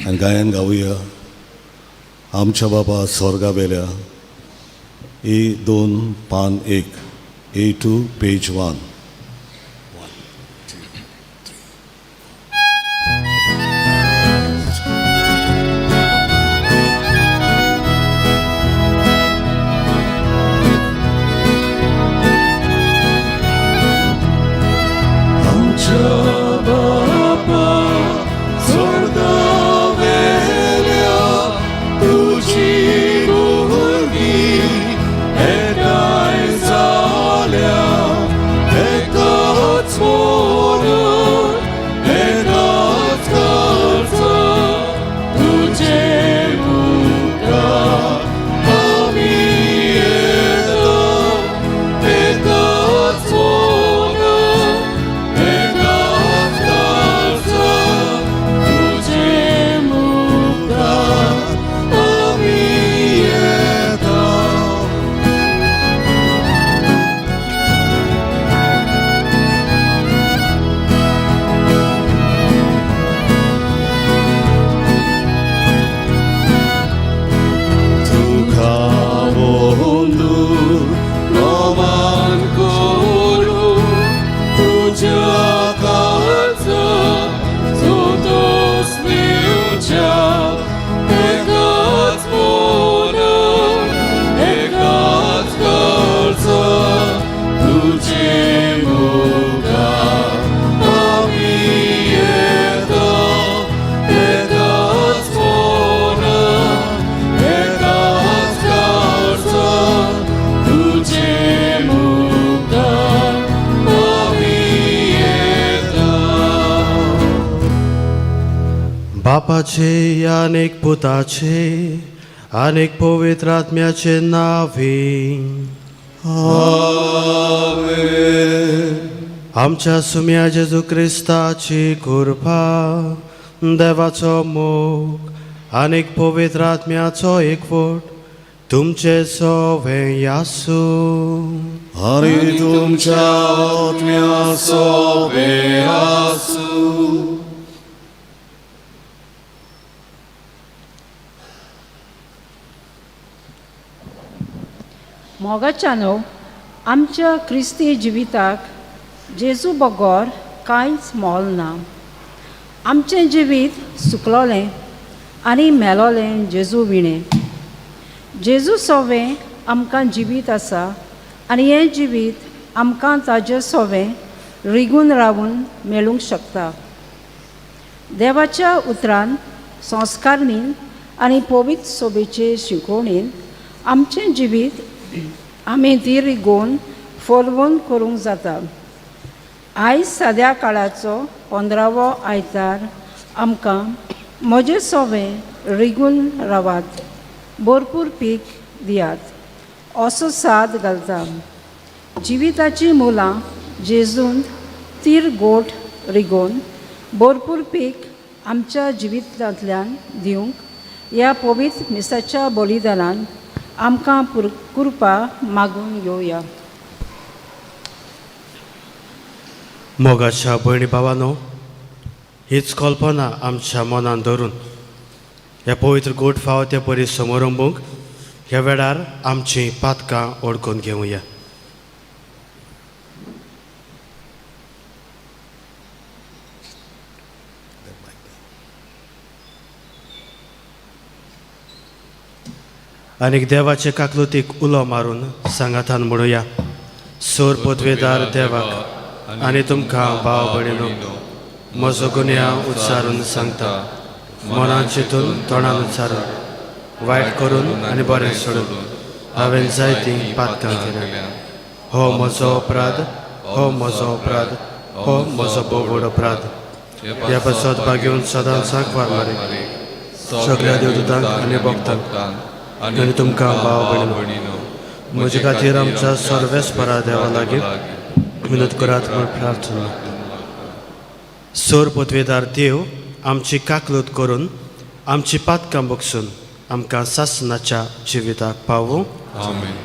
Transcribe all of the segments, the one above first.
आनी गायन गावया आमच्या बाबा स्वर्गा वेल्या ए दोन पान एक A2 page 1. बापाचे आनीक पुताचे आनीक पवित्र आत्म्याचे नांवे आमच्या सुम्या जेजू क्रिस्ताची कृपा देवाचो मोग आनीक पवित्र आत्म्याचो एकवट तुमचे सोवे आसूं आनी तुमच्या आत्म्या सोबे आसूं. मोगाच्यानो आमच्या क्रिस्ती जिविताक जेजू बगर कांयच मोल ना. आमचें जिवीत सुकलोलें आनी मेलोलें जेजू विणें. जेजू सोवें आमकां जिवीत आसा आनी हें जिवीत आमकां ताजे सोवें रिगून रावून मेळूंक शकता. देवाच्या उतरान संस्कारणीन आनी पवित्र सोबेचे शिकोवणेन आमचें जिवीत आमी ती रिगोवन फॉलवून करूंक जाता. आयज साद्या काळाचो 15वो आयतार आमकां म्हजें सोवें रिगून रावात भरपूर पीक दियात असो साद घालता. जिविताचीं मुलां जेजून तीर गोठ रिगोवन भरपूर पीक आमच्या जिवितांतल्यान दिवंक ह्या पवित्र मिसाच्या बलिदानान आमकां कृपा मागून घेवया. मोगाच्या भयणी भावानो, हीच कल्पना आमच्या मनान धरून ह्या पवित्र गोठ फावो ते परी समारंभूंक ह्या वेळार आमचीं पातकां ओळखून घेवया. आनीक देवाचे काकलुतीक उलो मारून सांगातान म्हणुया. सोर पदवेदार देवाक आनी तुमकां भाव भयणीनो म्हजो गुन्यांव उच्चारून सांगता. मनान चिंतून तोंडान उच्चारून वायट करून आनी बरें सोडून हांवें जायतीं पातकां केल्या. हो म्हजो अपराध, हो म्हजो अपराध, हो म्हजो भोव व्हड अपराध. ह्या पासत भागेवन सदांच सांकवार मारी सगळ्या देवदूतांक आनी भक्तांक आनी तुमकां भाव भयणीनो म्हजे खातीर आमच्या सर्वेस्परा देवा लागीं विनोद करात म्हूण प्रार्थना. सोर पदवेदार देव आमची काकलूत करून आमची पातकां बगसून आमकां सासनाच्या जिविताक पावूं. आमेन.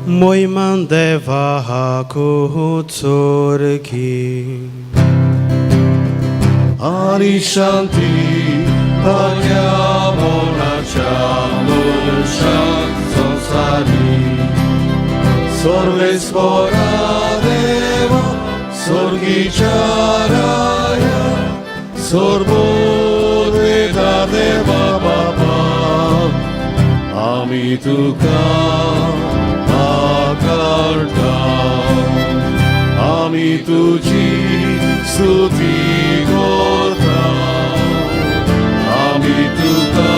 मोहिमान देवाकूच सोर्गी. आनी शांती ताज्या मनाच्या मनशाक संवसारी सर्वेस्परा देवा स्वर्गीच्या राया सर्वोद्वेता देवा बापा आमी तुका आकाडटा आमी तुजी स्तुती करता आमी तुका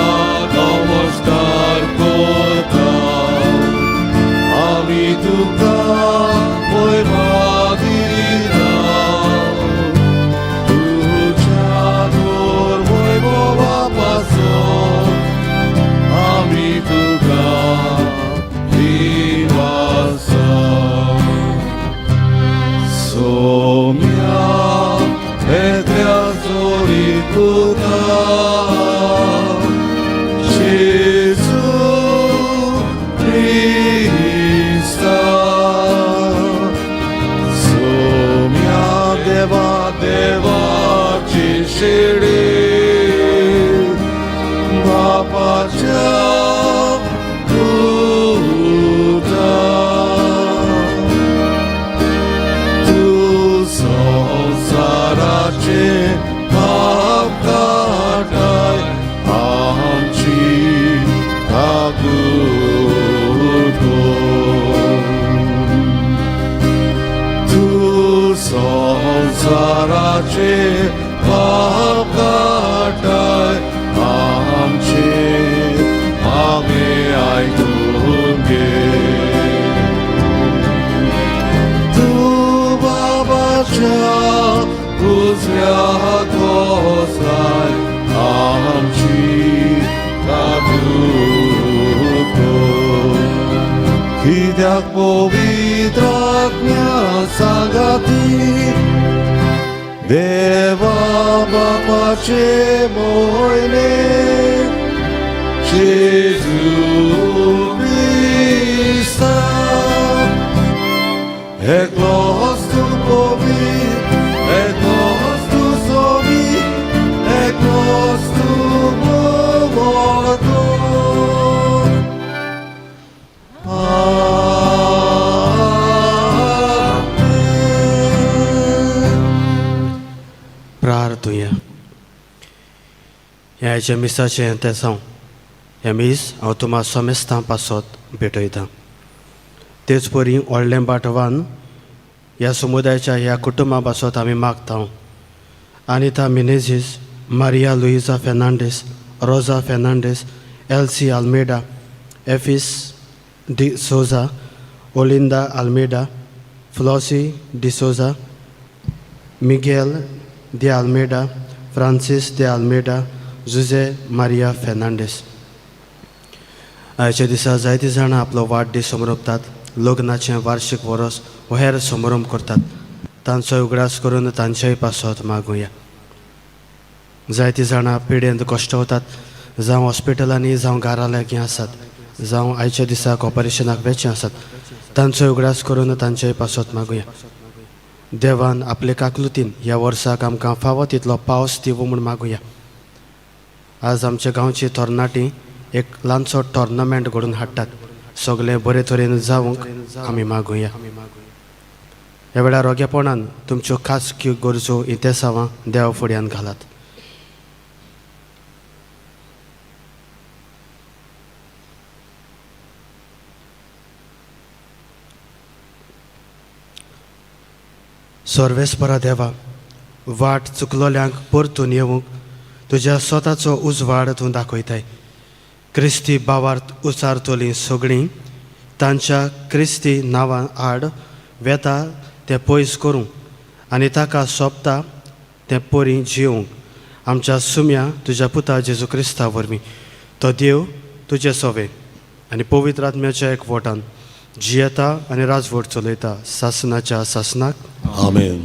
नमस्कार करता आमी तुका महिमा दिता तुज्या थोर वैभवा पासून आमी तुका दिवासा. सोम्या एकल्या जोडी तुका जेजू क्रिस्ता सोम्या देवा देवाची शिडी बापाच्या पुता तूं संवसाराचे पाप काडटाय आमची काकूट कर. तूं संवसाराचे पाप काडटाय आमचे आमी आयकून घे. तूं बाबाच्या उजव्या हातासाय आमची काकूट कर. कित्याक पवित्र आत्म्या सांगाती देवा बापाचे मोयने जेजू क्रिस्ता एकलोच तूं पवित्र एकलोच तूं सोबी एकलोच तूं भोवतो. आमेन. प्रार्थुया. ह्या आयच्या मिसाचें तेसांव हें मीस हांव तुमा समेस्तां पासत भेटयतां. तेच परी व्हडलें बाटवान ह्या समुदायाच्या ह्या कुटुंबा पासत आमी मागता. Anita Menezes, Maria Luisa Fernandes, Rosa Fernandes, Elsie Almeida, Ephis D'Souza, Olinda Almeida, Flossie D'Souza, Miguel de Almeida, Francis de Almeida, Jose Maria Fernandes. आयच्या दिसा जायतीं जाणां आपलो वाडदीस समरपतात, लग्नाचें वार्शीक वरस वो हेर समारंभ करतात. तांचो उगडास करून तांचेय पासत मागुया. जायतीं जाणां पिडेंत कश्टवतात, जावं हॉस्पिटलांनी जावं घरा लागीं आसात, जावं आयच्या दिसाक ऑपरेशनाक वेचे आसात, तांचो उगडास करून तांचेय पासत मागुया. देवान आपले काकलुतीन ह्या वर्साक आमकां फावो तितलो पावस दिवूं म्हूण मागुया. आज आमच्या गांवची तरणाटी एक ल्हानसो टोर्नामेंट घडोवन हाडटात. सगळें बरे तरेन जावंक आमी मागुया. ह्या वेळार रोगेपणान तुमच्यो खासगी गरजो इतेसांवां देवा फुड्यान घालात. सर्वेस्परा देवा, वाट चुकलोल्यांक परतून येवंक तुज्या स्वताचो उजवाड तूं दाखयताय. क्रिस्ती बावार उचारतलीं सगळीं तांच्या क्रिस्ती नांवां आड वेता तें पयस करूं आनी ताका सोंपता तें परी जिवंक आमच्या सुम्या तुज्या पुता जेजू क्रिस्ता वरवीं. तो देव तुजे सोवे आनी पवित्र आत्म्याच्या एकवटान जियेता आनी राजवट चलयता सासनाच्या सासनाक. आमेन.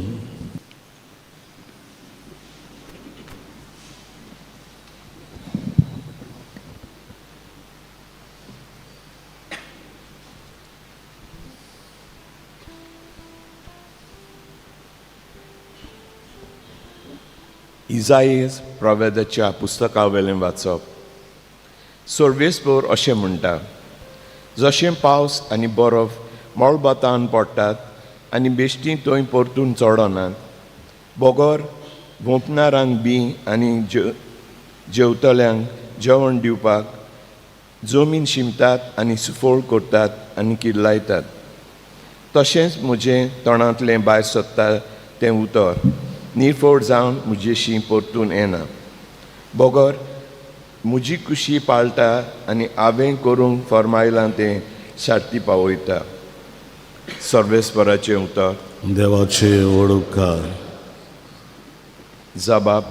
इजाईस प्रवेदाच्या पुस्तका वेलें वाचप. सर्वेस्पोर अशें म्हणटा, जशें पावस आनी बरफ मळबातान पडटात आनी बेश्टी थंय परतून चडनात, बगर वोंपणारांक बी आनी जेवतल्यांक जेवण दिवपाक जमीन शिंपतात आनी सुफळ करतात आनी किल्लायतात, तशेंच म्हजें तोंडांतलें भायर सोदता तें उतर निर्फोड जावन म्हजेशी परतून येना, बगर म्हजी कुशी पाळटा आनी हांवें करूंक फर्मायलां तें सारती पावयता. सर्वेस्पराचें उतर. देवाचे व्हड उपकार. जबाब.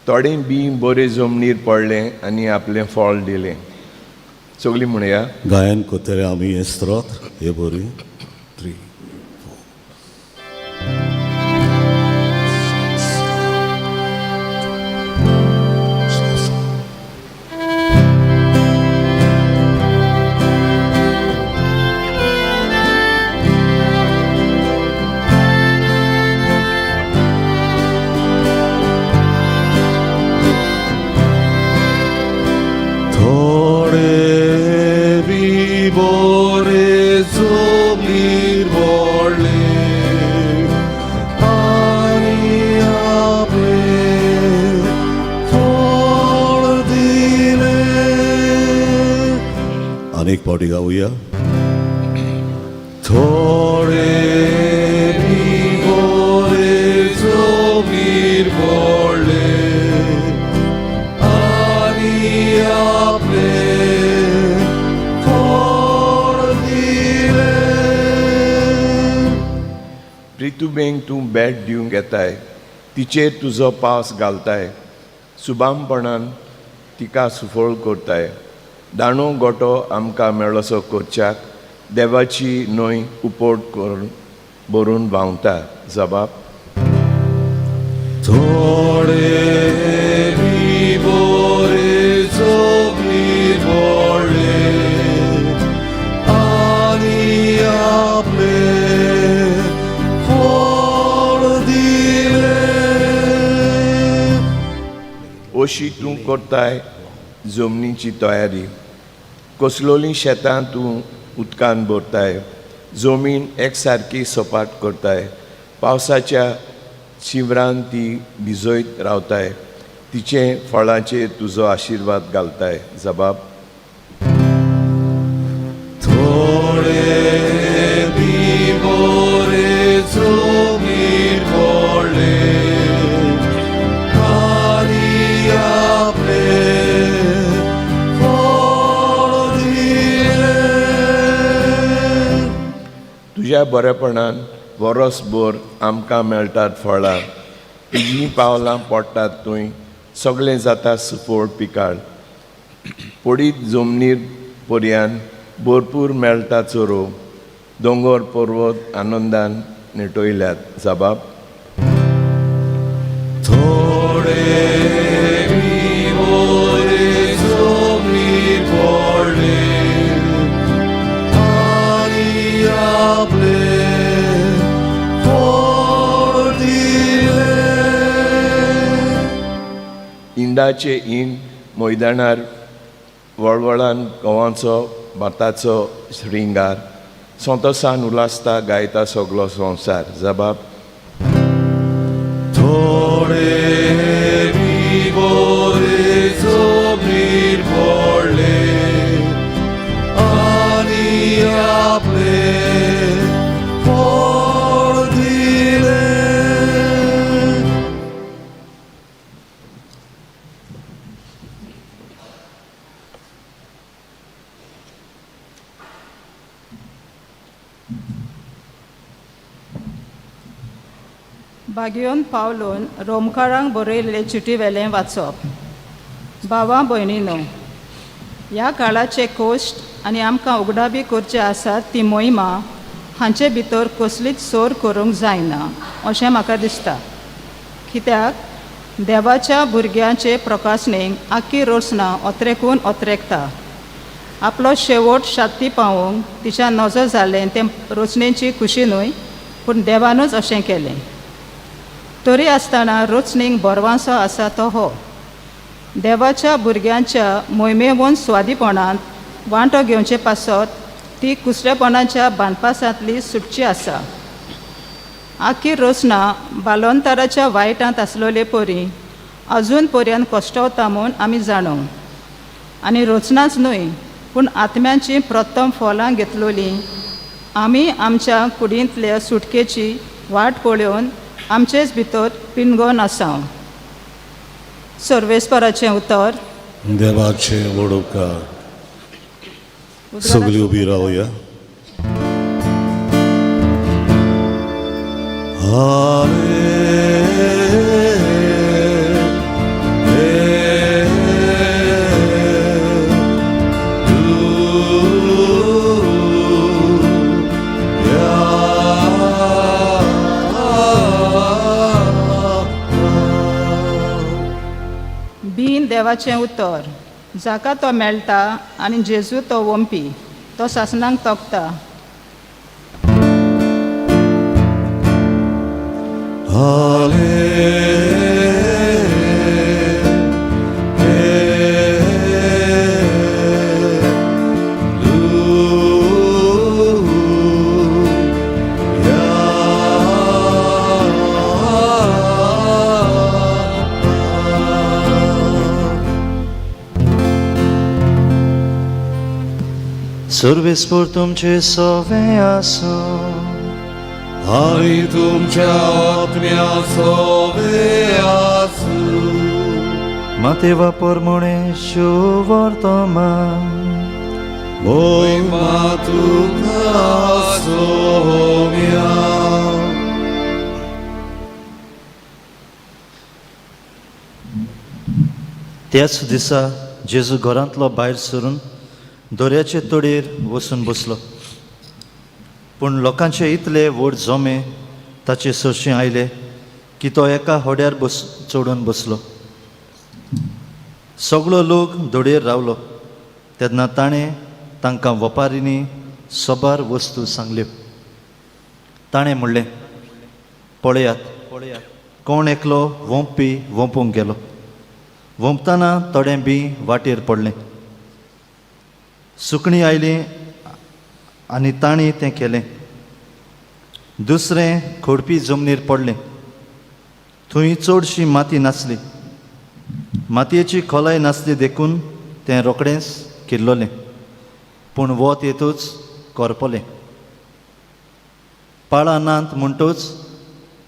थोडें बी बरें जमनीर पडलें आनी आपलें फळ दिलें. सगळीं म्हणया. गायन कोतरे आमी हें स्त्रोत हे बरी 3 4. थोडे बी बोरे जमनीर पडले आनी आपलें फळ दिलें. आनी एक पावटी गावया. थोडे बी बोरे जमनीर पडले आनी आपलें फळ दिलें. प्रितुबेंक तूं भेट दिवंक येताय, तिचेर तुजो पावस घालताय, सुबामपणान तिका सुफळ करताय. दाणो गोटो आमकां मेळसो करच्याक देवाची न्हंय उपट करून भरून व्हांवता. जबाब. थोडे बी बोरे जमनीर पडले आनी आपलें फळ दिलें. अशी तूं करताय जमनीची तयारी, कसलोलीं शेतां तूं उदकान भरताय, जमीन एकसारकी सपाट करताय, पावसाच्या शिंवरान ती भिजयत रावताय, तिचे फळाचेर तुजो आशिर्वाद घालताय. जबाब. थोडे बी बोरे जमनीर पडले आनी आपलें फळ दिलें. तुज्या बरेपणान वरसभर आमकां मेळटात फळां, तुजीं पावलां पडटात थंय सगळें जाता सुफळ पिकाळ. पडीत जमनीर पर्यान भरपूर मेळटा चोरो, दोंगर पर्वत आनंदान नेटयल्यात. जबाब. थोडे बी बोरे जमनीर पडले आनी आपलें फळ दिलें. इंडाचे इंड मैदानार वळवळान गंवाचो भाताचो श्रृंगार, संतोसान उलासता गायता सगलो संवसार. जबाब. थोडे बी बोरे जमनीर पडले आनी आपलें फळ दिलें. बागियोन पावलोन रोमकारांक बरयल्ले चिटी वेलें वाचप. भावा भयणीनो, ह्या काळाचे कोश्ट आनी आमकां उगडाबी करचे आसात ती मोहिमा हांचे भितर कसलीच सोर करूंक जायना अशें म्हाका दिसता. कित्याक देवाच्या भुरग्यांचे प्रकाशनेक आख्खी रचना ओत्रेकून ओत्रेकता. आपलो शेवट शाती पावोवंक तिच्या नजो जालें तें रचनेची खुशी न्हय, पूण देवानूच अशें केलें. तरी आसतना रचणीक बरवांसो आसा तो हो. देवाच्या भुरग्यांच्या मोहिमेवन स्वादीपणांत वांटो घेवचे पासत ती कुसरेपणाच्या बांदपासांतली सुटची आसा. आखी रचना बालोंताराच्या वायटांत आसलेले परी अजून पर्यंत कश्टवता म्हूण आमी जाणो. आनी रचनाच न्हय पूण आत्म्याची प्रथम फलां घेतलोलीं आमी आमच्या कुडींतल्या सुटकेची वाट पळोवन आमचेच भितर पिनगोन आसा. सर्वेस्पराचें उतर. देवाचे व्हड उपकार. सगळीं उबी रावया. बीन देवाचें उतर जाका तो मेळटा आनी जेजू तो वंपी तो सासणाक तोखता. सर्वेस्पर तुमचे सवे आसूं. आनी तुमच्या आत्म्या सोवे आसूं. मातेवा परमणे शुवर्तमान. मोहिमा तुका सोम्या. त्याच दिसा जेजू घरांतलो भायर सरून दर्याचे तडयेर वचून बसलो. पूण लोकांचे इतले व्हड जमे ताचे सरशीं आयले की तो एका होड्यार बस चडून बसलो. सगळो लोक दोडयेर रावलो. तेन्ना ताणें तांकां वपारींनी सबार वस्तू सांगल्यो. ताणें म्हणलें, पळयात कोण एकलो वोंपी वोंपूंक गेलो. वोंपतना थोडें बी वाटेर पडलें. सुकणीं आयलीं आनी तांणी तें केलें. दुसरें खोडपी जमनीर पडलें. थंय चडशी माती नासली. मातयेची खोलाय नासली देखून तें रोखडेंच किल्लोलें. पूण वत येतूच करपलें. पाळां नात म्हणटूच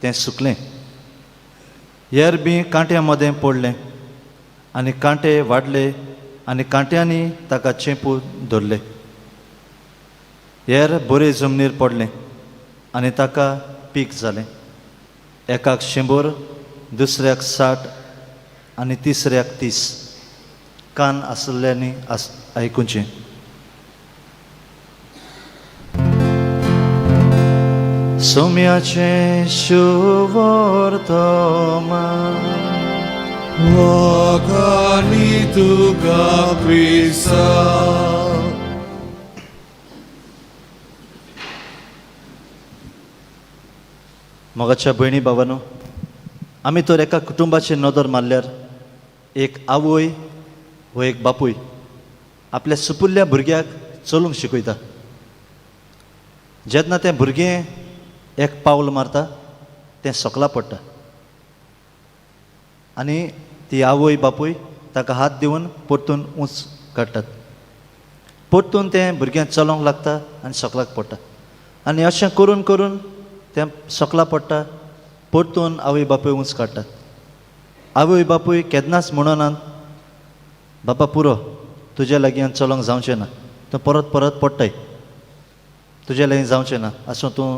तें सुकलें. हेर बी कांट्या मदें पडलें आनी कांटे वाडले आनी कांट्यांनी ताका चेंपू धरले. हेर बरे जमनीर पडलें आनी ताका पीक जालें. एकाक 100, दुसऱ्याक 60 आनी तिसऱ्याक 30. कान आसल्ल्यांनी आयकुचें. सोम्याचें शुवर्तमान. वाखाणी तुका क्रिस्ता. मोगाच्या भयणी बाबानो, आमी तर एका कुटुंबाचेर नदर मारल्यार एक आवय वो एक बापूय आपल्या सुपुल्ल्या भुरग्याक चलूंक शिकयता. जेन्ना तें भुरगें एक पावल मारता तें सकला पडटा आनी ती आवय बापूय ताका हात दिवन परतून उंच काडटात. परतून तें भुरगें चलोंक लागता आनी सकलाक पडटा आनी अशें करून करून तें सकला पडटा. परतून आवय बापूय उंच काडटात. आवय बापूय केन्नाच म्हणनात, बाबा पुरो, तुज्या लागीं चलोंक जावचें ना, तूं परत परत पडटाय, तुज्या लागीं जावचें ना, आसूं तूं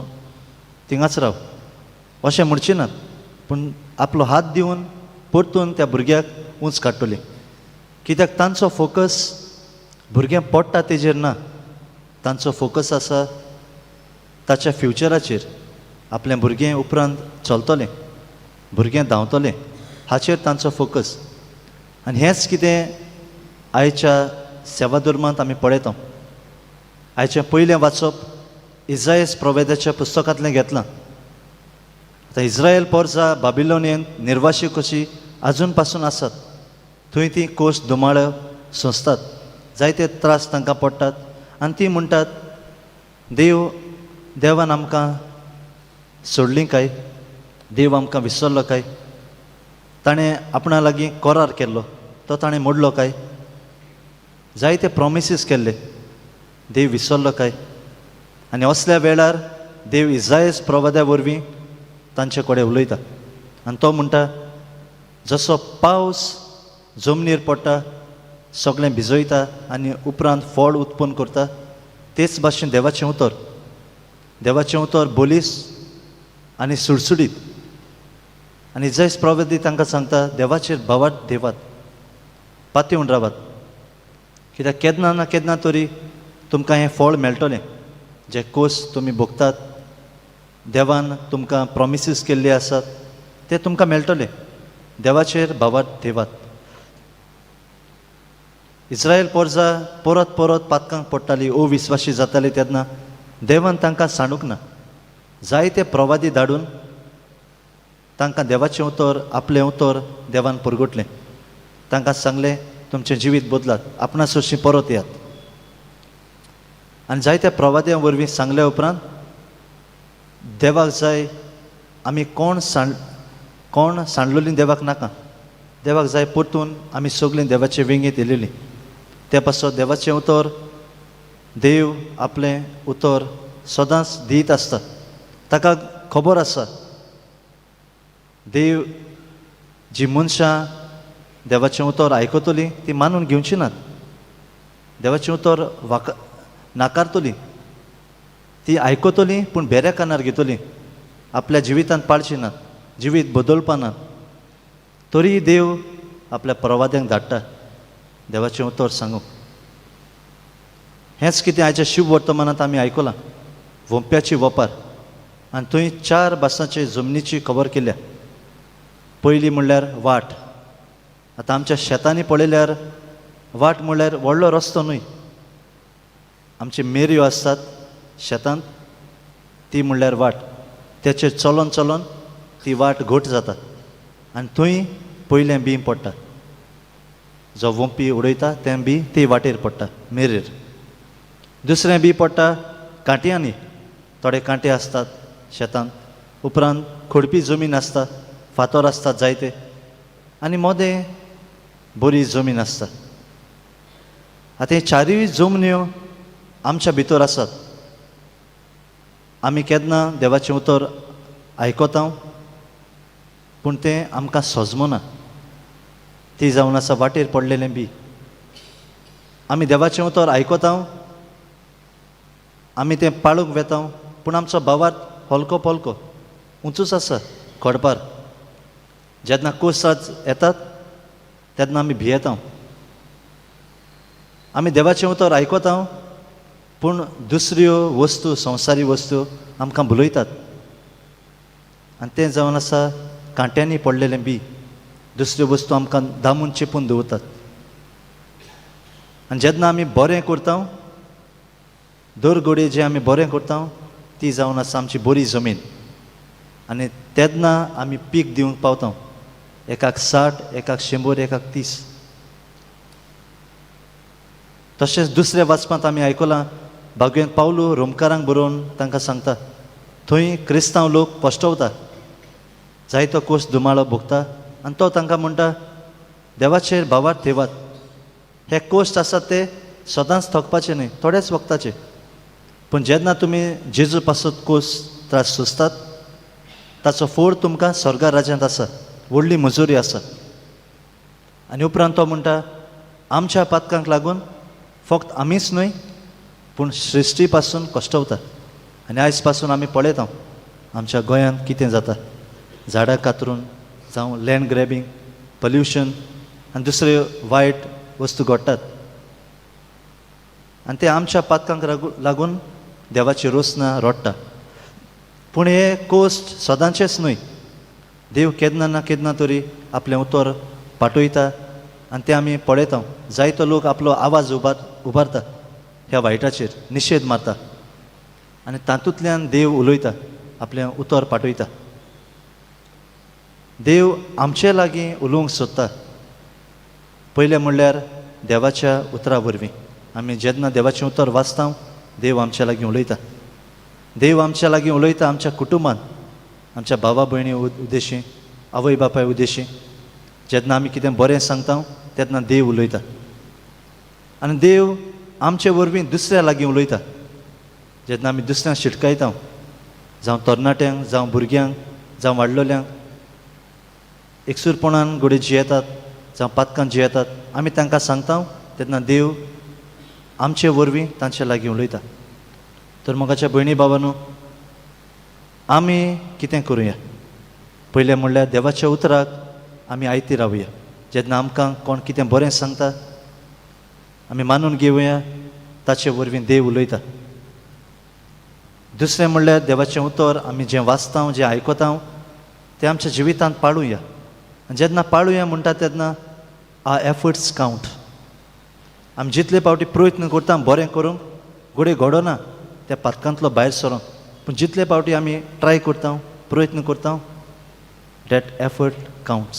थिंगाच राव, अशें म्हणचे नात. पूण आपलो हात दिवन परतून त्या भुरग्याक उंच काडटली. कित्याक तांचो फोकस भुरगें पडटा तेजेर ना, तांचो फोकस आसा ताच्या फ्युचराचेर. आपलें भुरगें उपरांत चलतलें, भुरगें धांवतलें, हाचेर तांचो फोकस. आनी हेंच कितें आयच्या सेवा धर्मांत आमी पळयता. आयचें पयलें वाचप इजायस प्रोवेदाच्या पुस्तकांतलें घेतलां. आतां इस्रायल पोरसा बाबिलोनियन निर्वाशी कशी आजून पासून आसात. थंय ती कोश धुमाळ सोंसतात, जायते त्रास तांकां पडटात आनी ती म्हणटात, देव देवान आमकां सोडली काय, देव आमकां विसरलो काय, ताणें आपणा लागीं करार केल्लो तो ताणें मोडलो काय, जायते प्रोमिसीस केल्ले, देव विसरलो काय. आनी असल्या वेळार देव इजायस प्रवाद्या वरवीं तांचे कडेन उलयता आनी तो म्हणटा, जसो पावस जमनीर पडटा सगळें भिजयता आनी उपरांत फळ उत्पन्न करता, तेच भाशेन देवाचें उतर, देवाचें उतर बोलीस आनी सुडसुडीत. आनी इजायस प्रवादी तांकां सांगता, देवाचेर भावार्थ देवात, पातयेवन रावात, कित्याक केन्ना ना केन्ना तरी तुमकां हें फळ मेळटलें. जे कोस तुमी भोगतात, देवान तुमकां प्रोमिसीस केल्ले आसात ते तुमकां मेळटले. देवाचेर भावार्थ देवात. इस्रायल पोरजा परत परत पातकांक पडटाली, अविस्वासी जाताली तेन्ना देवान तांकां सांडूंक ना. जायते प्रवादी धाडून तांकां देवाचें उतर, आपलें उतर देवान परगटलें. तांकां सांगलें, तुमचें जिवीत बदलात, आपणा सोशी परत येयात. आनी जायत्या प्रवाद्यां वरवीं सांगल्या उपरांत देवाक जाय आमी कोण कोण सांडलोलीं देवाक नाका, देवाक जाय परतून आमी सगळीं देवाचे वेंगेंत येयलेलीं. ते पासत देवाचें उतर, देव आपलें उतर सदांच दीत आसता. ताका खबर आसा, देव जी मनशां देवाचें उतर आयकतलीं ती मानून घेवची नात, देवाचें उतर वाका नाकारतलीं, ती आयकतलीं पूण बेऱ्या कानार घेतलीं, आपल्या जिवितांत पाळची नात, जिवीत बदलपा नात. तरी देव आपल्या प्रवाद्यांक धाडटा देवाचें उतर सांगूंक. हेंच कितें आयच्या शिव वर्तमानांत आमी आयकलां, वोंप्याची वपार. आनी थंय चार भासांचे जमनीची खबर केल्या. पयली म्हणल्यार वाट. आतां आमच्या शेतांनी पळयल्यार वाट म्हणल्यार व्हडलो रस्तो न्हय, आमची मेरयो आसतात शेतांत, ती म्हणल्यार वाट. तेचेर चलोन चलोन ती वाट घट जाता आनी थंय पयलें बीं पडटा. जो वोंपी उडयता तें बी ती वाटेर पडटा, मेरेर. दुसरें बी पडटा कांट्यांनी, थोडे कांटे आसतात शेतांत. उपरांत खोडपी जमीन आसता, फातर आसतात जायते, आनी मोदें बरी जमीन आसता. आतां हे चारूय जमन्यो आमच्या भितर आसात. आमी केन्ना देवाचें उतर आयकता पूण तें आमकां सजमना, ती जावन आसा वाटेर पडलेलें बी. आमी देवाचें उतर आयकता, आमी तें पाळूंक वेता, पूण आमचो भावार्थ हलको पलको उंचूच आसा खडपार. जेन्ना कोसात येतात तेन्ना आमी भियेता. आमी देवाचें उतर आयकता पूण दुसऱ्यो वस्तू, संवसारी वस्तू आमकां भुलयतात आनी तें जावन आसा कांट्यांनी पडलेलें बी. दुसऱ्यो वस्तू आमकां दामून चेपून दवरतात. आनी जेन्ना आमी बरें करता, दर घडये जें आमी बरें करता ती जावन आसा आमची बरी जमीन, आनी तेन्ना आमी पीक दिवंक पावता. एकाक 60, एकाक 100, एकाक 30. तशेंच दुसऱ्या वाचपांत आमी आयकलां, भागवेंत पावलू रोमकारांक बरोवन तांकां सांगता, थंय क्रिस्तांव लोक कश्टवता, जायतो कोस दुमाळो भोगता, आनी तो तांकां म्हणटा, देवाचेर भावार्थ ठेवात. हे कोश्ट आसात ते सदांच थकपाचे न्हय, थोड्याच वखदाचे. पूण जेन्ना तुमी जेजू पासत कोस त्रास सोंसतात ताचो फोड तुमकां स्वर्गा राज्यांत आसा, व्हडली मजुरी आसा. आनी उपरांत तो म्हणटा, आमच्या पातकांक लागून फक्त आमीच न्हय पूण सृश्टी पासून कश्टवता. आनी आयज पासून आमी पळयता आमच्या गोंयांत कितें जाता, झाडां कातरून जावं लँड ग्रॅबींग, पल्युशन आनी दुसऱ्यो वायट वस्तू घडटात. आनी ते आमच्या पातकांक लागून देवाची रोसना रडटा. पूण हे कोश्ट सदांचेच न्हय, देव केन्ना ना केन्ना तरी आपलें उतर पाठयता आनी तें आमी पळयता. जायतो लोक आपलो आवाज उबारता ह्या वायटाचेर, निशेध मारता आनी तातूंतल्यान देव उलयता, आपलें उतर पाठयता. देव आमचे लागीं उलोवंक सोदता. पयलें म्हणल्यार देवाच्या उतरा वरवीं. आमी जेन्ना देवाचें उतर वाचता देव आमच्या लागीं उलयता. देव आमच्या लागीं उलयता आमच्या कुटुंबान, आमच्या भावा भयणी उद्देशी, आवय बापाय उद्देशी. जेन्ना आमी कितें बरें सांगता तेन्ना देव उलयता आनी देव आमचे वरवीं दुसऱ्या लागीं उलयता. जेन्ना आमी दुसऱ्यांक शिटकायता, जावं तरणाट्यांक, जावं भुरग्यांक, जावं वाडलोल्यांक, एकसूरपणान घडये जियेतात जावं पातकान जियेतात, आमी तांकां सांगता तेन्ना देव आमचे वरवीं तांचे लागीं उलयता. तर मोगाच्या भयणी बाबांनो, आमी कितें करुया? पयलें म्हणल्यार देवाच्या उतराक आमी आयती रावया. जेन्ना आमकां कोण कितें बरें सांगता आमी मानून घेवया, ताचे वरवीं देव उलयता. दुसरें म्हणल्यार देवाचें उतर आमी जें वाचता, जें आयकता तें आमच्या जिवितांत पाळुया. आनी जेन्ना पाळुया म्हणटा तेन्ना आर एफर्ट्स कावंट. आमी जितले फावटी प्रयत्न करता बरें करूंक, घडये घडना त्या पातकांतलो भायर सरोंक, पूण जितले फावटी आमी ट्राय करता, प्रयत्न करता, that effort counts.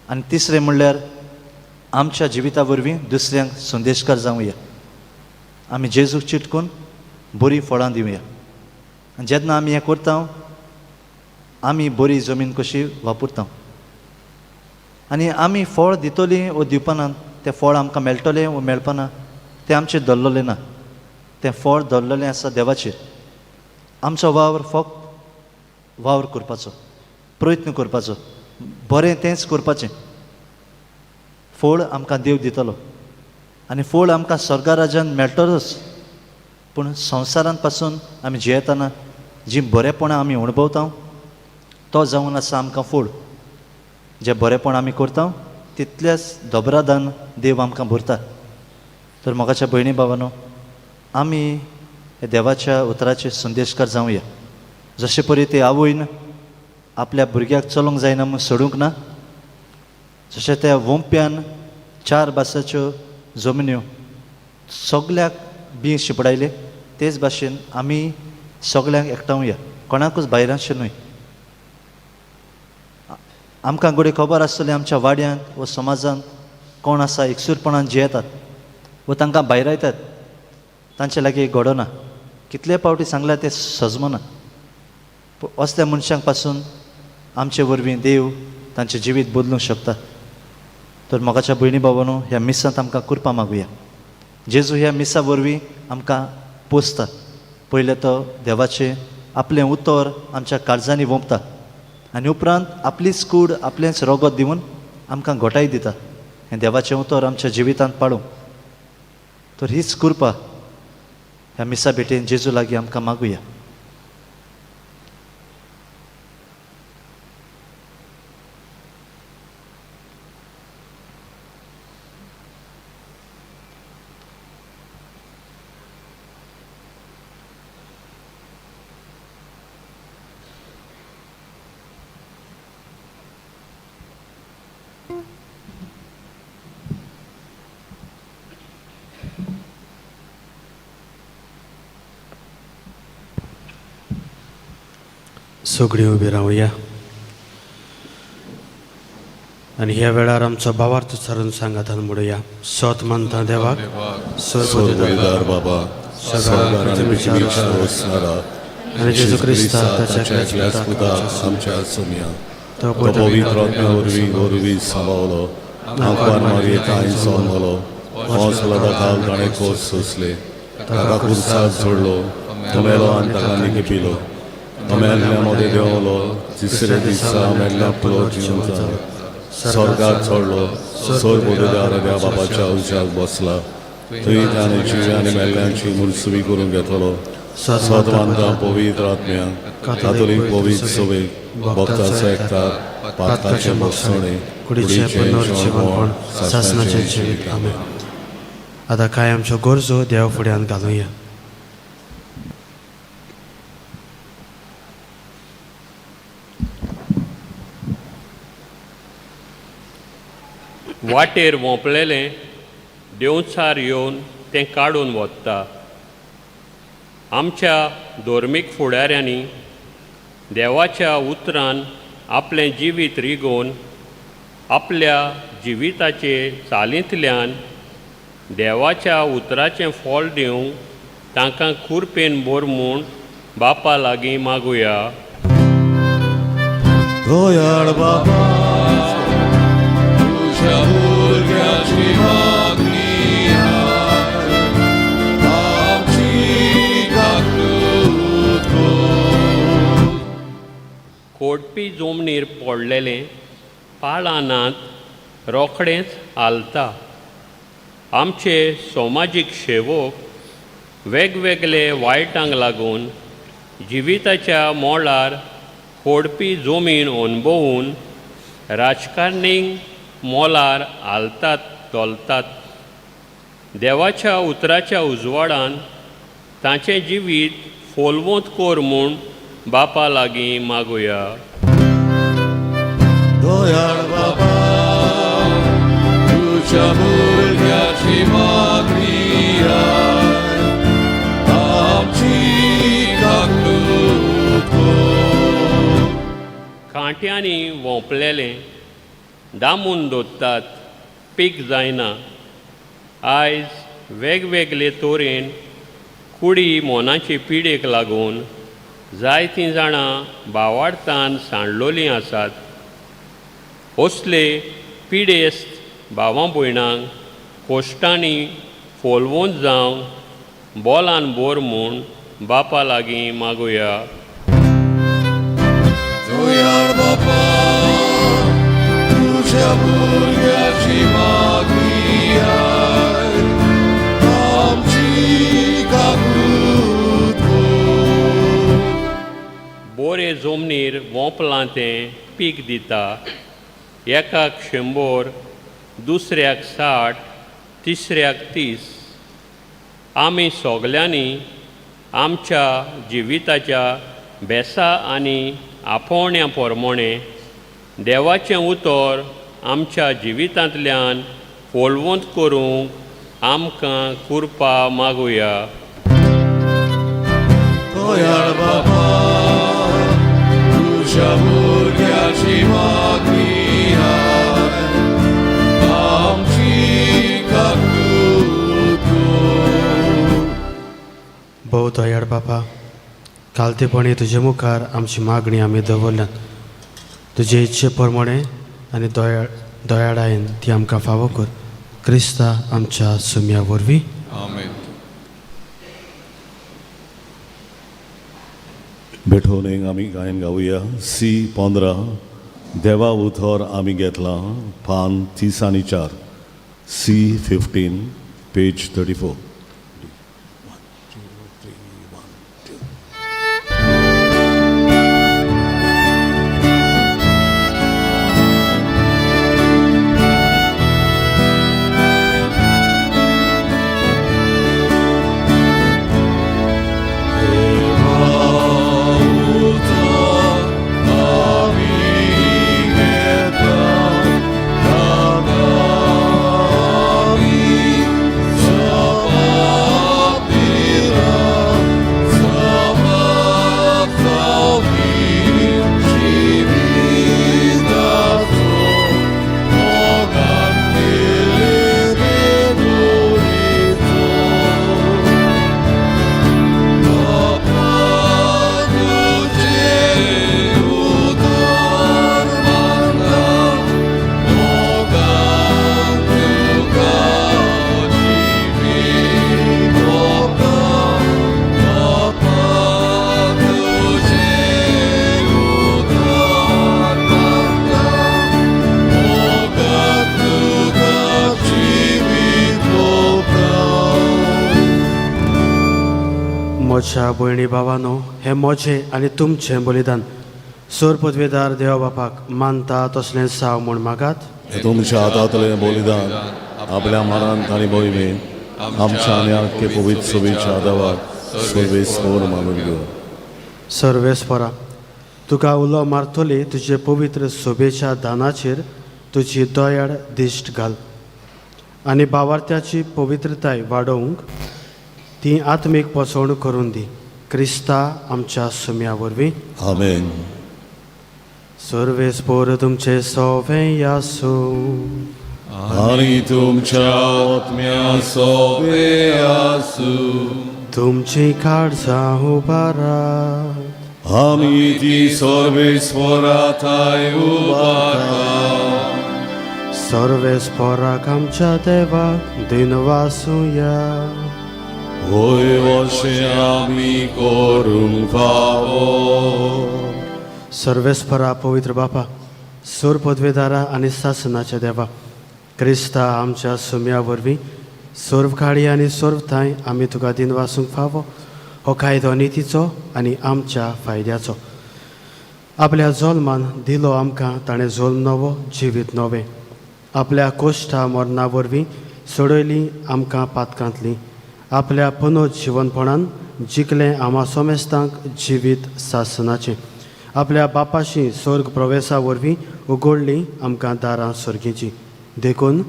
आनी तिसरें म्हणल्यार आमच्या जिविता वरवीं दुसऱ्यांक संदेशकार जावया. आमी जेजूक चिटकून बरीं फळां दिवया. आनी जेन्ना आमी हें करता आमी बरी जमीन कशी वापरता आनी आमी फळ दितलीं वो दिवपाना, तें फळ आमकां मेळटलें वो मेळपाना तें आमचें धरलेलें ना. तें फळ धरलेलें आसा देवाचेर. आमचो वावर फक्त वावर करपाचो, प्रयत्न करपाचो, बरें तेंच करपाचें. फळ आमकां देव दितलो आनी फळ आमकां स्वर्गा राज्यान मेळटलोच. पूण संवसारांत पासून आमी जियेतना जीं बरेपणां आमी अणभवता तो जावन आसा आमकां फळ. जें बरेपण आमी करता तितल्याच दोबरादान देव आमकां भरता. तर मोगाच्या भयणी भावानो, आमी देवाच्या उतराचे संदेशकार जावया. जशे परी ते आवयन आपल्या भुरग्याक चलोवंक जायना म्हूण सोडूंक ना, जशें त्या वोंप्यान 4 बासाच्यो जमन्यो सगल्याक बी शिंपडायले, तेच भाशेन आमी सगल्यांक एकठांवया, कोणाकूच भायरांचें न्हय. आमकां घडये खबर आसतलें आमच्या वाड्यांत वा समाजांत कोण आसा एकसूरपणान जियेतात वा तांकां भायरायतात, तांचे लागीं घडना. कितले फावटी सांगल्यार ते सजमना. असल्या मनशांक पासून आमचे वरवीं देव तांचें जिवीत बदलूंक शकता. तर मोगाच्या भयणी भावांनो, ह्या मिसांत आमकां कृपा मागुया. जेजू ह्या मिसा वरवीं आमकां पोसता. पयलें तो देवाचें आपलें उतर आमच्या काळजांनी वोंपता आनी उपरांत आपलीच कूड, आपलेंच रगत दिवन आमकां घोटाय दिता. हें देवाचें उतर आमच्या जिवितांत पाळूंक. तर हीच कृपा ह्या मिसा भेटेन जेजू लागीं आमकां मागुया. सगळीं उबी रावया आनी ह्या वेळार आमचो भावार्थ उच्चारून सांगातान म्हणुया. सोत मानता देवाक, सर्वदार बाबा, स्वर्गार आनी पृथ्वीचेर वसणारा आनी जेजू क्रिस्ता ताच्या एकल्याच पुताक आमच्या सोमया, तो तो पवित्र आत्म्या वरवीं गोरवी सांबावलो, आंकवार मारये तांय जल्मलो, पोंसला दाखाल ताणें कोस सोंसले, ताका खुर्सार जोडलो, तो मेलो आनी ताका निकिपिलो, तो मेल्ल्या मदें देंवलो, तिसऱ्या दिसा मेल्ल्या पुलो जिवंत जालो, स्वर्गार चडलो, सर्व पदवीदार देवा बापाच्या उज्याक बसला, थंय ताणें जिव्या आनी मेल्ल्यांची मुलसुबी करून घेतलो. सदवांता पवित्र आत्म्या, कातोलीक पवित्र सभेक, भक्ताचो एकठार, पातकाचें भोगसणें, कुडीचें पुनर्जिवनपण, सासणाचें जिवीत. आमेन. आतां कांय आमच्यो गरजो देवा फुड्यान घालुया. वाटेर वोंपलेलें देंवचार येवन तें काडून वता. आमच्या धर्मीक फुडाऱ्यांनी देवाच्या उतरान आपलें जिवीत रिगोवन आपल्या जिविताचे चालींतल्यान देवाच्या उतराचें फळ दिवंक तांकां कुरपेन बोर म्हूण बापा लागीं मागुया. दयाळ बाबा तुज्या भुरग्याची मागणी आमची काकूत कर. कोटपी जमनीर पडलेलें पाळानात रोखडेंच हालता. आमचे समाजीक सेवक वेगवेगळे वायटांक लागून जिविताच्या मोळार खोडपी जमीन अणभवून राजकारणींक मोलार हालतात धोलतात. देवाच्या उतराच्या उजवाडान तांचें जिवीत फोलवंत कर म्हूण बापा लागीं मागुया. दयाळ बाबा तुज्या भुरग्याची मागणी आमची काकूत कर. कांट्यांनी वोंपलेलें दामून दवरतात पीक जायना. आयज वेगवेगळे तरेन कुडी मोनाचे पिडेक लागून जायतीं जाणां बावाडतान सांडलोलीं आसात. असले पिडेस्त भावां भयणांक कोश्टांनी फोलवंत जावंक बोलान बोर म्हूण बापा लागीं मागुया. दयाळ बाबा तुज्या भुरग्याची मागणी आमची काकूत कर. बोरे जमनीर वोंपलां तें पीक दिता. एकाक 100, दुसऱ्याक 60, तिसऱ्याक 30. आमी सगल्यांनी आमच्या जिविताच्या बेसा आनी आपोवण्या प्रमाणें देवाचें उतर आमच्या जिवितांतल्यान फोलवंत करूंक आमकां कुरपा मागुया. दयाळ बाबा तुज्या भुरग्याची मागणी आमची काकूत कर. भोव दयाळ बापा, कालतेपणी तुजे मुखार आमची मागणी आमी दवरल्यात. तुजे इच्छे प्रमाणे आनी दयाळायेन ती आमकां फावो कर. क्रिस्ता आमच्या सुम्या वरवीं. आमेन. भेटवणेक आमी गायन गावया सी 15 देवा उतर आमी घेतलां पान 34 सी 15 पेज 34. म्हज्या भयणी भावानो, हें म्हजें आनी तुमचें बलिदान सोर पदवेदार देवा बापाक मानता तसलें साव म्हूण मागात. तुमच्या हातांतलें बलिदान आपल्या मनान आनी मोहिमेन आमच्या आनी आख्खे पवित्र सोबीच्या देवाक सर्वेस्पर मानून घेवन. सर्वेस्परा, तुका उलो मारतली तुजे पवित्र सोबेच्या दानाचेर तुजी दयाळ दिश्ट घाल आनी भावार्थ्याची पवित्रताय वाडोवंक ती आत्मीक पोसवण करून दी. क्रिस्ता आमच्या सुम्या वरवीं. आमेन. सर्वेस्पोर तुमचे सोवे आसूं. आनी तुमच्या आत्म्या सोबे आसूं. तुमची काळजां उबारात. आमी ती सर्वेस्पराथाय उबारता. सर्वेस्पोराक आमच्या देवाक दिनवासुया. होय, अशें आमी करूंक फावो. सर्वेस्परा पवित्र बापा, सूर पदवेदारा आनी सासनाच्या देवा, क्रिस्ता आमच्या सुम्या वरवीं सर्व काळी आनी सर्व थांय आमी तुका दिनवासूंक फावो. हो कायदो नितीचो आनी आमच्या फायद्याचो. आपल्या जल्मान दिलो आमकां ताणें जल्म नवो जिवीत नवें. आपल्या कोश्टा मरणा वरवीं सोडयली आमकां पातकांतली. आपल्या पुनर्जिवनपणान जिखलें आमा सोमेस्तांक जिवीत सासनाचें. आपल्या बापाशी स्वर्ग प्रवेशा वरवीं उगडली आमकां दारां स्वर्गीचीं. देखून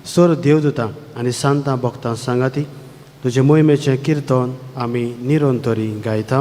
सोर देवदूतां आनी सांतां भक्तां सांगाती तुजे मोहिमेचें किर्तन आमी निरंतरी गायता.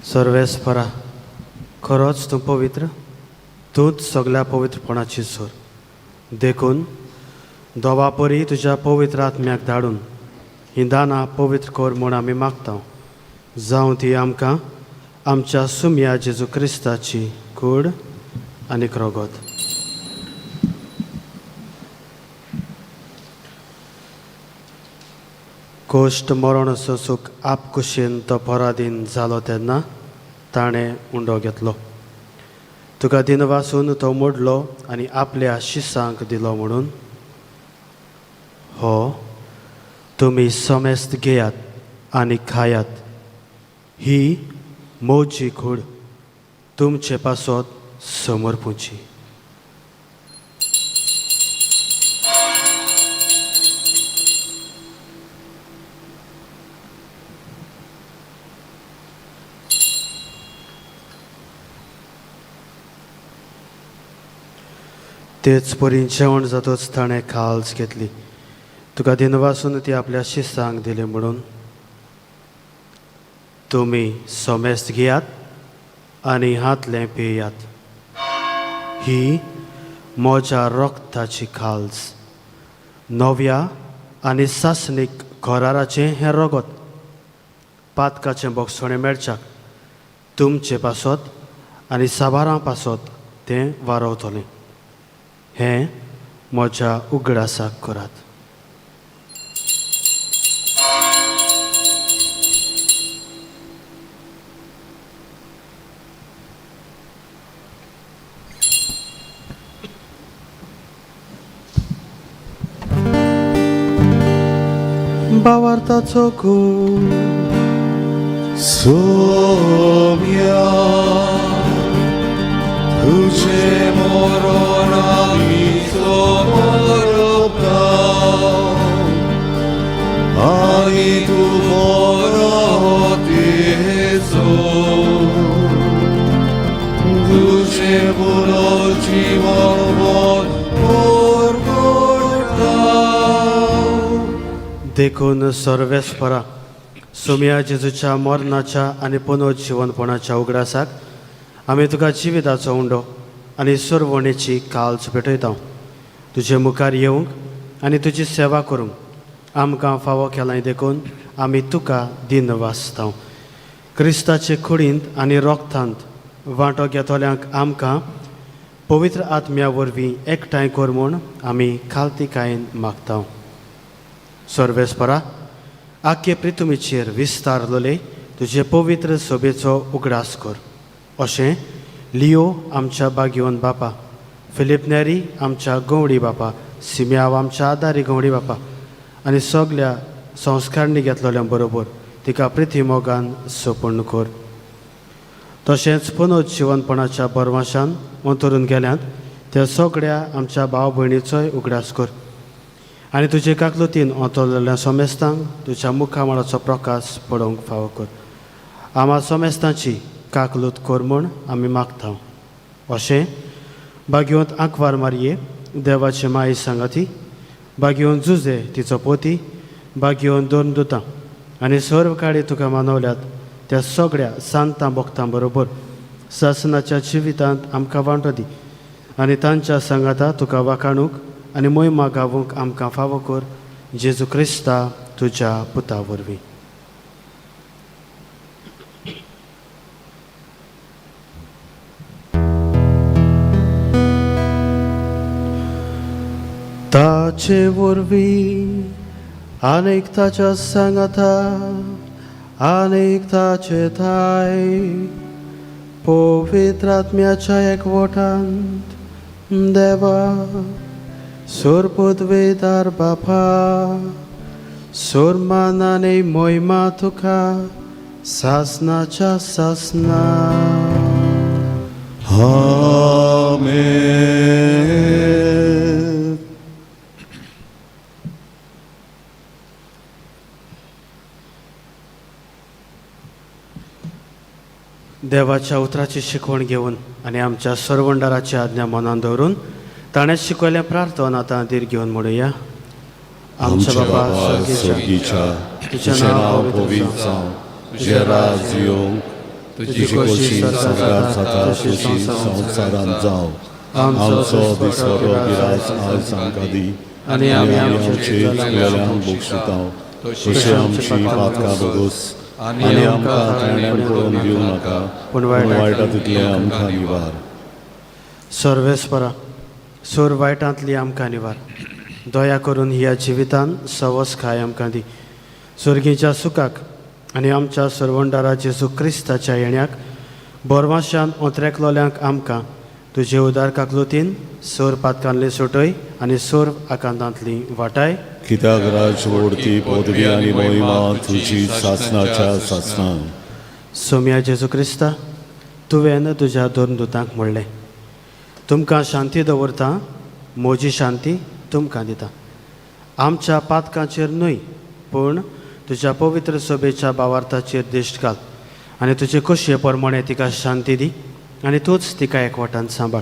सर्वेस्परा, खरोच तूं पवित्र, तूंच सगल्या पवित्रपणाची सोर. देखून दोवा परी तुज्या पवित्र आत्म्याक धाडून हीं दानां पवित्र कर म्हूण आमी मागता. जावं ती आमकां आमच्या सुमया जेजू क्रिस्ताची कूड आनी रगत. कोश्ट मरण सोसूक आपकुशीन तो पराधीन जालो तेन्ना ताणें उंडो घेतलो. तुका दिनवासून तो मोडलो आनी आपल्या शिसांक दिलो म्हणून, हो तुमी समेस्त घेयात आनी खायात, ही मोजी कूड तुमचे पासत समर्पुची. तेच परी जेवण जातच ताणें खाल्स घेतली. तुका दिनवासून ती आपल्या शिसांक दिली म्हणून, तुमी समेस्त घेयात आनी हातलें पियात, ही म्हज्या रक्ताची खाल्स, नव्या आनी सासणीक कराराचें हें रगत, पातकाचें बोगसणें मेळच्याक तुमचे पासत आनी साबारां पासत तें वारवतलें. हें म्हज्या उगडासाक करात. बावार्थाचो गूण. सोम्या तुझे मरण आमी समर्पता आनी तूं बरो तेजो तुझे पुनर्जीवन परगडटा. देखून सर्वेस्परा सोम्या जेजूच्या मरणाच्या आनी पुनर्जिवनपणाच्या उगडासाक आमी तुका जिविताचो उंडो आनी सुरवणेची काल्स भेटयता. तुजे मुखार येवंक आनी तुजी सेवा करूंक आमकां फावो केलाय देखून आमी तुका दिनवासता. क्रिस्ताचे कुडींत आनी रोगतांत वांटो घेतल्यांक आमकां पवित्र आत्म्या वरवीं एकठांय कर म्हूण आमी खालतीकायेन मागता. सर्वेस्परा, आख्खे प्रिथुमीचेर विस्तारलेले तुजे पवित्र सभेचो उगडास कर. अशें लियो आमच्या बागयोन बापा, फिलीप नेरी आमच्या गवडी बापा, सिम्याव आमच्या आदारी गवडी बापा आनी सगल्या संस्कारणी घेतलेल्या बरोबर तिका प्रिती मोगान सोपूर्ण कर. तशेंच पुनोज जिवनपणाच्या बरवाशान अंतरून गेल्यात त्या सगळ्या आमच्या भाव भयणीचोय उगडास कर आनी तुजे काकलुतीन अंतरलेल्या सोमेस्तांक तुज्या मुखामळाचो प्रकाश पळोवंक फावो कर. आमा सोमेस्तांची काकलूत कर म्हूण आमी मागता. अशें बागेवंत आंकवार मारये देवाचे माई सांगाती, बागेवन जुजे तिचो पोती, बागेवन दोन दुतां आनी सर्व काळी तुका मानवल्यात त्या सगळ्या सांतां भक्तां बरोबर सासनाच्या जिवितांत आमकां वांटो दी आनी तांच्या सांगाता तुका वाखाणूक आनी मोहिमा गावूंक आमकां फावो कर, जेजू क्रिस्ता तुज्या पुता वरवीं. ताचे वरवीं आनीक ताच्या सांगाता आनीक ताचे थाय पवित्र आत्म्याच्या एकवटांत देवा सोरपदवेदार बापा सोरमानाने मोहिमा तुका सासनाच्या सासना. आमेन. देवाच्या उतराची शिकवण घेवन आनी आमच्या सरवंडाराची आज्ञा मनान दवरून ताणें शिकयलें प्रार्थना आतां धीर घेवन म्हणुया. आमच्या बाबा स्वर्गीच्या, तुजें नांव पवित्र जावं, तुजें राज येवं, तुजी खोशी स्वर्गार जाता तशी संवसारांत जावं. आमचो दिसवडो गिरास आज आमकां दी आनी आमी आमचे चुकलेल्यांक बक्षिता तशी आमची पातकां भोगोस आनी आमकां ताण्यान पडोवन दिवं नाका, पूण वायटा तितलें आमकां निवार. सर्वेस्परा, सोर वायटांतली आमकां निवार. दया करून ह्या जिवितान सवस खाय आमकां दी. स्वर्गीच्या सुखाक आनी आमच्या सरवंडारा जेजू क्रिस्ताच्या येण्याक बोरवाशान ओंत्रेकलोल्यांक आमकां तुजे उदार काकलुतीन सोर पातकांतली सुटय आनी सोर आकांतांतली वाटाय. कित्याक राज ओडती पदवी आनी मोहिमा तुजी सासनाच्या सासना. सोम्या जेजू क्रिस्ता, तुवें तुज्या दोन दुतांक म्हणलें, तुमकां शांती दवरता, म्हजी शांती तुमकां दिता. आमच्या पातकांचेर न्हय पूण तुज्या पवित्र सभेच्या भावार्थाचेर दिश्ट घाल आनी तुजे खोशये प्रमाणे तिका शांती दी आनी तूंच तिका एकवटान सांबाळ.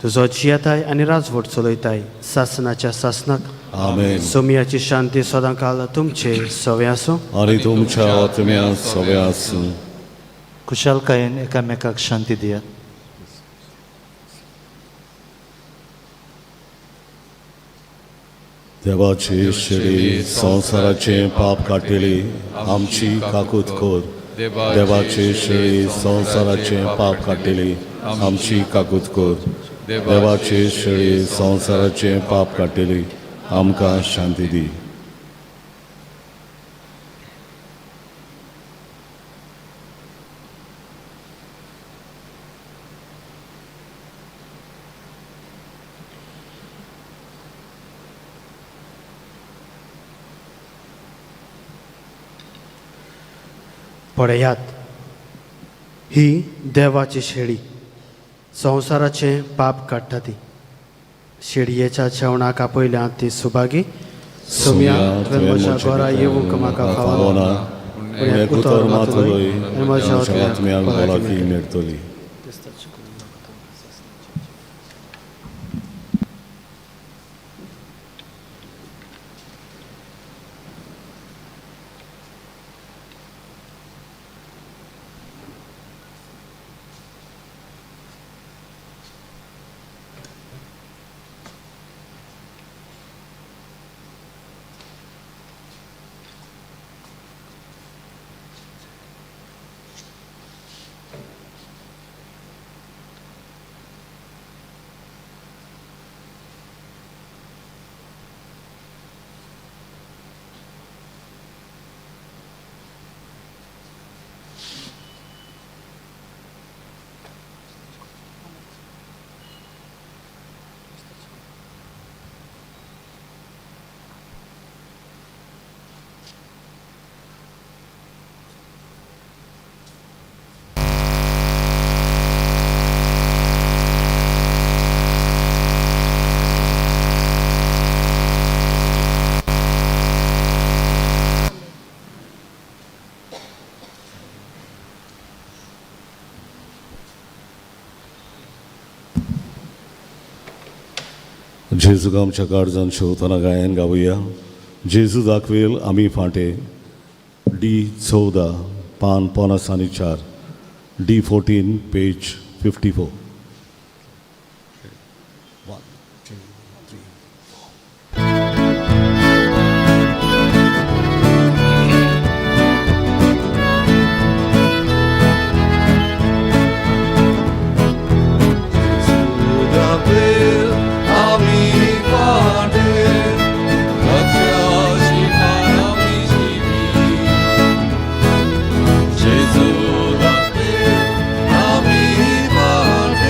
तुजो जियेताय आनी राजवट चलयताय सासनाच्या सासनाक. आमेन. सोमियाची शांती सदांकाल तुमचे सवे आसूं आनी तुमच्या आत्म्या सवे आसूं. खुशालकायेन एकामेकाक शांती दियात. देवाची शेळी संवसाराचें पाप काडटली आमची काकूत कर. देवाची शेळी संवसाराचें पाप काडटली आमची काकूत कर. देवाची शेळी संवसाराचें पाप काडटली आमकां शांती दी. पळयात, ही देवाची शेळी संवसाराचें पाप काडटा. ती शेळयेच्या जेवणाक आपयल्या ती सुभागी. सोम्या, तुवें म्हज्या घरा येवंक म्हाका फावना, पूण एक उतर मात उलय आनी म्हज्या आत्म्याक भलायकी मेळटली. जेजूक आमच्या काळजान शेवतना गायन गावया. जेजू दाखवेल आमी फांटे, डी 14, पान 54, D 14, page 54. Gesù da te, amico.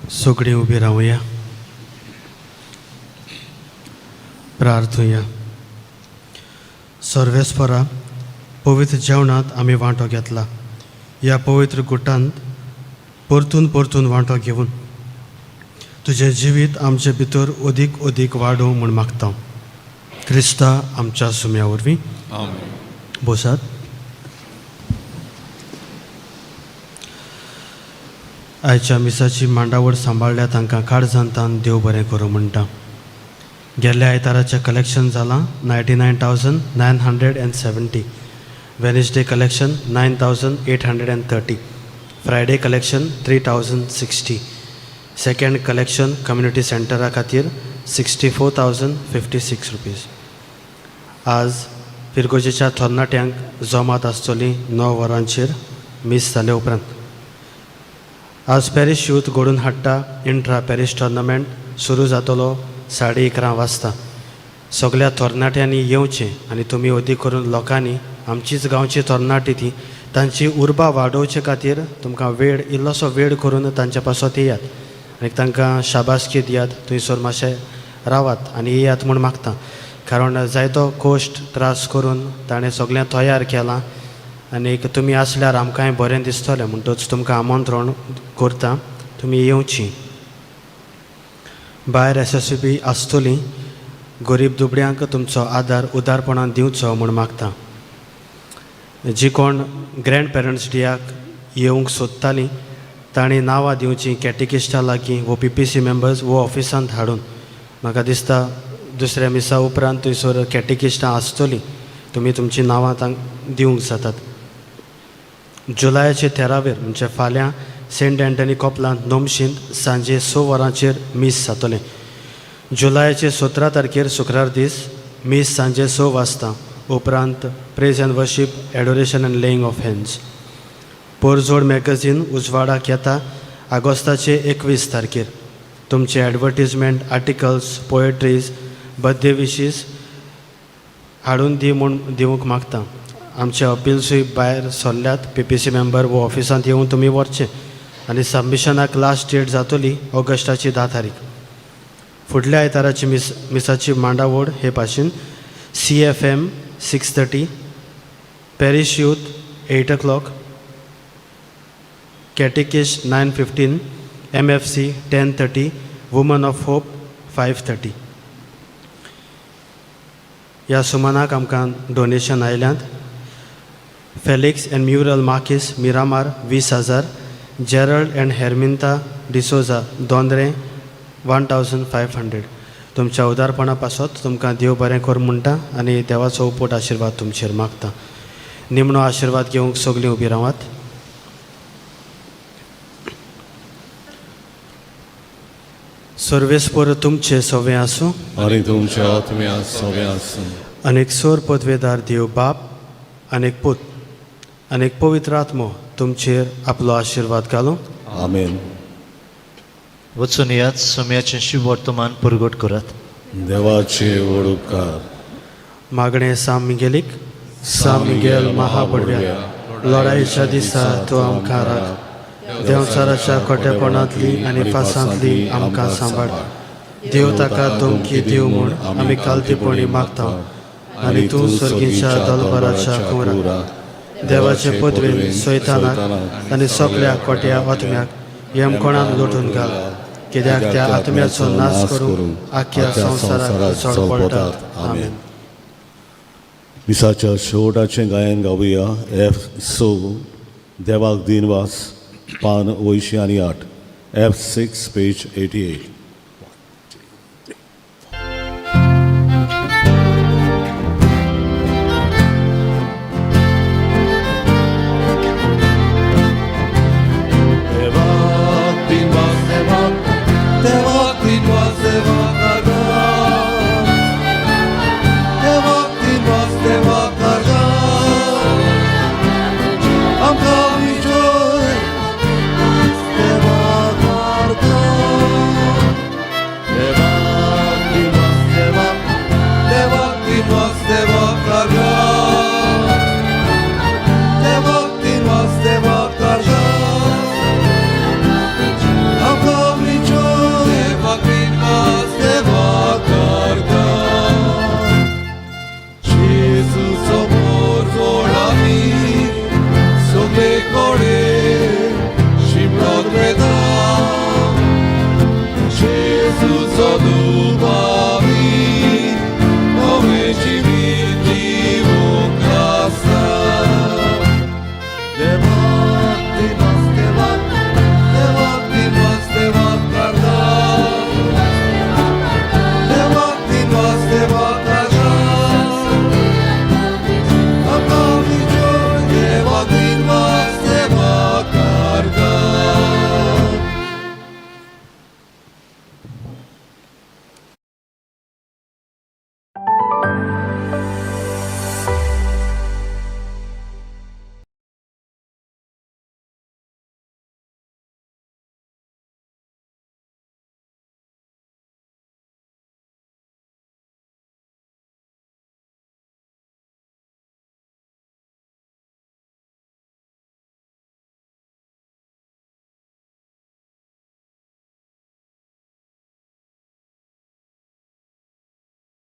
सगळीं उबी रावया, प्रार्थुया. सर्वेस्परा, पवित्र जेवणांत आमी वांटो घेतला. ह्या पवित्र गुटांत परतून परतून वांटो घेवन तुजें जिवीत आमचे भितर अदीक अदीक वाडोवं म्हूण मागता, क्रिस्ता आमच्या सुम्या वरवीं. आमेन. बोसात. आयच्या मिसाची मांडावळ सांबाळ्ळ्या तांकां काळजांतान देव बरें करूं म्हणटा. गेल्ल्या आयताराचें कलेक्शन जालां 99,970. Wednesday collection 9830. Friday collection 3060. Second collection community सेंटरा खातीर ₹64,056. आज फिरगोजेच्या थोरनाट्यांक जमात आसतली 9 वरांचेर मीस जाले उपरांत. आज पॅरीश यूथ घडोवन हाडटा इंट्रा पॅरीश टोर्नामेंट, सुरू जातलो 11:30 वाजता. सगल्या तरणाट्यांनी येवचें आनी तुमी अदीक करून लोकांनी, आमचीच गांवची तरणाटी ती, तांची उर्बा वाडोवचे खातीर तुमकां वेळ इल्लोसो वेळ करून तांच्या पासत येयात आनी तांकां शाबासकी दियात. थंयसर मातशें रावात आनी येयात म्हूण मागता, कारण जायतो कश्ट त्रास करून ताणें सगळें तयार केलां आनी तुमी आसल्यार आमकांय बरें दिसतलें. म्हणटच तुमकां आमंत्रण करता, तुमी येवची. भायर एस एस बी आसतली. गरीब दुबड्यांक तुमचो आदार उदारपणान दिवचो म्हूण मागता. जी कोण ग्रँड पेरंट्स डेयाक येवंक सोदतालीं तांणी नांवां दिवचीं कॅटिकिस्टा लागीं वो पीपीसी मेंबर्स वो ऑफिसांत हाडून. म्हाका दिसता दुसऱ्या मिसा उपरांत थंयसर कॅटिकिस्टां आसतलीं, तुमी तुमचीं नांवां तांकां दिवंक जातात. जुलयाचे 13वेर म्हणजे फाल्यां सेंट अँटनी कोपलांत नोमशींत सांजे 6 वरांचेर मीस जातलें. जुलयाचे 17 तारखेर शुक्रार दीस मीस सांजे 6 वाजता, उपरांत praise and worship, adoration and laying of hands. Porjod magazine उजवाडाक येता ऑगस्टाचे 21 तारखेर. तुमचे advertisement, articles, poetries, birthday wishes हाडून दी म्हूण दिवंक मागता. आमचे अपिल्सूय भायर सरल्यात. पीपीसी मेंबर वो ऑफिसांत येवन तुमी व्हरचे आनी सबमिशनाक लास्ट डेट जातली ऑगस्टाची 10 तारीख. फुडल्या आयताराची मिसाची मांडावळ हे भाशेन: CFM 6:30, parish youth 8 o'clock, catechist 9:15, MFC 10:30, woman of hope 5:30. ह्या सुमानाक आमकां डोनेशन आयल्यांत: फेलिक्स एंड म्युरल मार्कीस, मिरामार, 20,000. जेरल्ड एंड हेरमिंता डिसोजा, दोंद्रे, 1500. तुमच्या उदारपणा पासत तुमकां देव बरें कर म्हणटा आनी देवाचो उपट आशिर्वाद तुमचेर मागता. निमणो आशिर्वाद घेवंक सगळीं उबी रावात. सर्वेस्पर तुमचे सवें आसूं. आनी तुमच्या आत्म्या सवें आसूं. आनीक सोर पदवेदार देव बाप आनीक पूत आनीक पवित्र आत्मो तुमचेर आपलो आशिर्वाद घालूं. आमेन. वचून यात, सोम्याचें शिव वर्तमान परगट करात. देवाचे व्हड उपकार. मागणें सां मिगेलीक. सां मिगेल महाबडव्या, लढाईच्या दिसा तूं आमकां राख. देंवचाराच्या खोटेपणांतली आनी फासांतली आमकां सांबाळ. देव ताका धमकी दिव म्हूण आमी कालतीपणी मागता आनी तूं सर्गीच्या दलबराच्या कुंवरा, देवाचे पदवेन सैतानाक आनी सगल्या खोट्या आत्म्याक यमकोणान लोटून घाल, कित्याक त्या आत्म्याचो नाश करूंक आख्ख्या संवसाराक चडपडटात. आमेन. मिसाच्या शेवटाचें गायन गावया, एफ 6, देवाक दिनवास, पान 88, एफ 6, पेज 88.